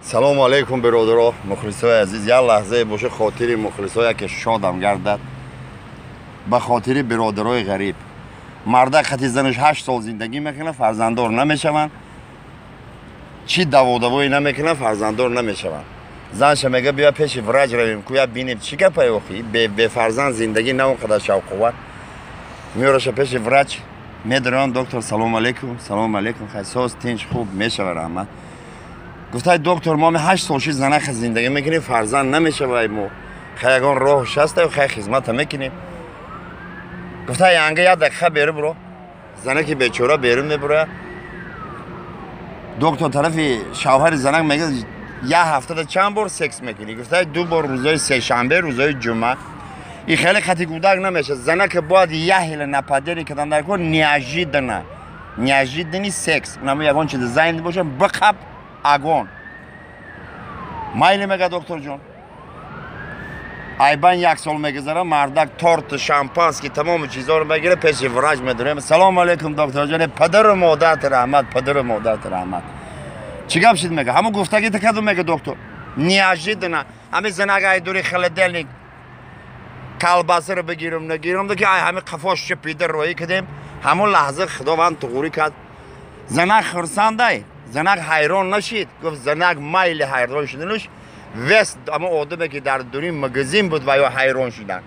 Салому алейкум, бародаро, мухлисои азиз. Як лаҳзае боша, хотири мухлисое ки шодам гардад, ба хотири бародарои ғариб. Мардак хати занаш 8 сол зиндагӣ мекунад, фарзанддор намешаванд. Чӣ даводавое намекунад, фарзанддор намешаванд. Занша мега: «Биё, пеши врач равем, куя бинем, чӣ гапае охи, бефарзанд зиндагӣ на он қадар шавқовар». Меёраша пеши врач, медароям. Доктор: «Салому алейкум». «Салому алейкум, хайсоз, тинч, хуб мешава, раҳмат». Гуфтай: «Доктор, мо 8 сол ши занаха зиндагӣ мекунем, фарзанд намешавай. Мо хай ягон роҳ шаста, хай хизмата мекунем». Гуфта: «Янга, як дақиқа беру буро». Занаки бечора берун мебуроя. Доктор тарафи шавҳари занак мега: «Як ҳафтада чанд бор секс мекунӣ?» Гуфта: «Ду бор, рӯзои сешанбе, рӯзои ҷумъа». И хеле хати кӯдак намешад. Занака бояд яҳила нападение кадан дар кор, неожиданно, неожиданный секс. Намо ягон чиз зайн боша, биқаб агон. «Майли», мега докторҷон. Айбан як сол мегузара, мардак торт, шампанский, тамоми чизоро мегира, пеши врач медурем. «Салому алейкум, докторҷон». «Падару модарат раҳмат, падару модарат раҳмат. Чӣ гап шид?» Мега: «Ҳамун гуфтагита каду», мега доктор. Неожиданно ҳами занак ай дури холодильник колбасаро бигирам, нагирам, ки ай ҳами қафош чапида роҳӣ кардем. Ҳамун лаҳза Худованд туғурӣ кард. Занак хурсандай, занак ҳайрон нашид. Гуфт занак майли ҳайрон шудануш вест, ама одаме ки дар дури магазин буд ва ё ҳайрон шуданд.